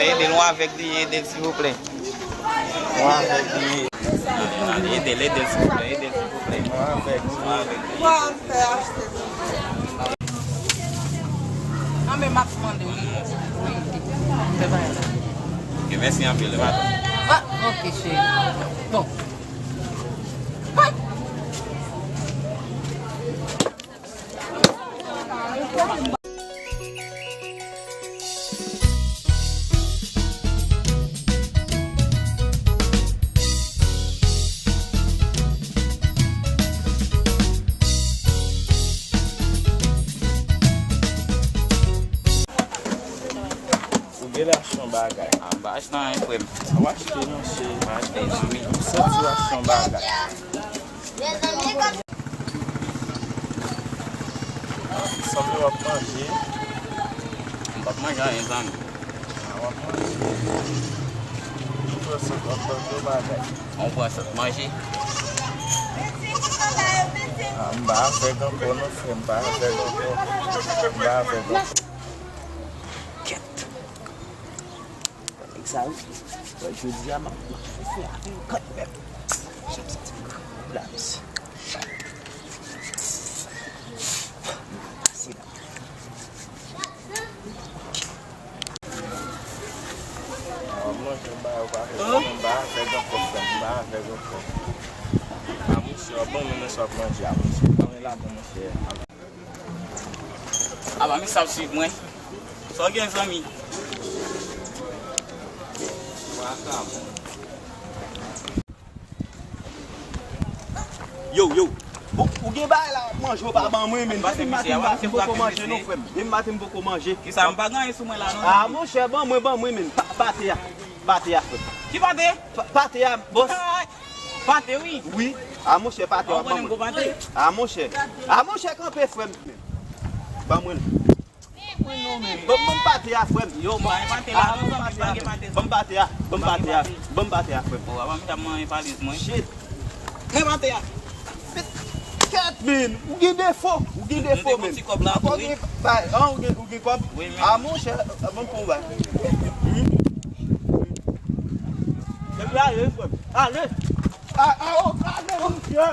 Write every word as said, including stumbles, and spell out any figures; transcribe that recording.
Ede l, yon avèg li ye, ede l, silvouplè. Yon avèg li ye. Ede l, ede l, silvouplè, ede l, silvouplè. Yon avèg li ye. Yon avèg li ye. Nan men m ap mande w. Fè bagay la. Ok, mèsi anpil, e pa. Ah, ok, cheri. Bon. Ou genlè achte yon bagay. A, m pa achte anyen, frè m. Ou achte, monchè. M pa achte anyen, zanmi. M santi w achte yon bagay. Sanble w ap manje. M p ap manje anyen, zanmi. A, w ap manje. Ou pran sant, w ap manje yon bagay. Ou pran sant manje. A, m pa avèg ankò non, frè m, m pa avèg ankò. M pa avèg ankò. Kèt. Nèg sa yo, wè, jodi a, m ap, m ap fè afè yo kanmenm. Jan m santi m la, mesye. Pase la. A, manje m ba yo pa fè sa, m pa avèg ankò, frè m, m pa avèg ankò. A, monchè, w ap ban mwen nan sa w ap manje a, monchè. Ban mwen ladan, monchè. Aba, men sa ap swiv mwen. Sa w gen, zanmi? Yo, yo. Bon, ou gen bagay la, w ap manje, w pa ban mwen, men. Depi maten, m pa, m poko manje, non, frè m. Depi maten, m poko manje. Kisa, m pa gen anyen sou mwen la, non? A, monchè, ban mwen, ban mwen, men. Pa-, pate a. Pate a, frè m. Ki pate? Pa-, pate a, bòs. Pate, wi. Wi. A, monchè, pate, w ap ban mwen. A, monchè. A, monchè, kanpe, frè m. Ban mwen. Mwen non, men. Ban m, ban m pate a, frè m. Yo, m pa gen pate la, non, zanmi, m pa gen pate, zanmi. Ban m pate a, ban m pate a, ban m pate a, frè m. O, apa m t ap manyen valiz mwen. Shit. Men pate a. Kèt, men. Ou gen defo. Ou gen defo, men. M te gon ti kòb la tou, wi. Ou gen, bay, an, ou gen, ou gen kòb? Wi, men. A, monchè, ban m pou ou bay. Hmm? Depi ale, frè m. Ale. A, a, o, ale, monchè.